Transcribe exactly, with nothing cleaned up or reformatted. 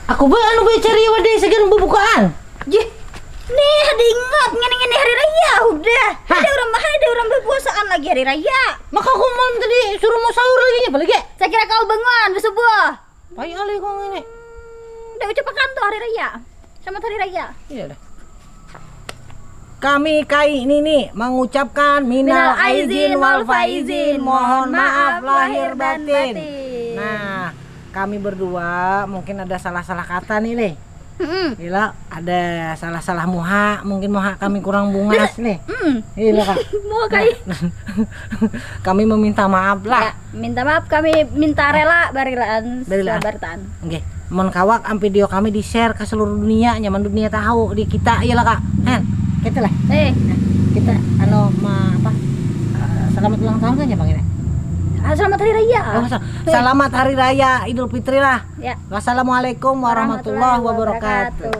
Aku ba anu ba cari wadai sagan bubukaan. Jih, nih ada ingat ngene-ngene hari raya udah. Ada orang mahal, ada orang berpuasaan lagi hari raya. Maka aku malam tadi suruh mau sahur lagi apa lagi? Saya kira kau bangun bersubuh. Pai alih kau ini. Udah ucapakan tuh hari raya. Selamat hari raya. Iya dah. Kami Kai Nini mengucapkan minal aizin wal faizin, mohon maaf lahir batin. Nah, kami berdua mungkin ada salah-salah kata nih, leh. Hmm. Gila, ada salah-salah muha, mungkin muha kami kurang bungas nih. Hmm. Gila kak. Mau kai. Kami meminta maaf lah. Ya, minta maaf kami minta rela barilaan Barilaan. Sabartaan. Oke, mon kawak am video kami di share ke seluruh dunia, nyaman dunia tahu di kita ya lah kak. Hen, gitu lah. Eh, Kita anu ma, apa? Eh, selamat ulang tahun kan ya bang ini. Ah, selamat hari raya. Oh, sa- selamat hari raya Idul Fitri lah. Ya. Wassalamualaikum warahmatullahi wabarakatuh.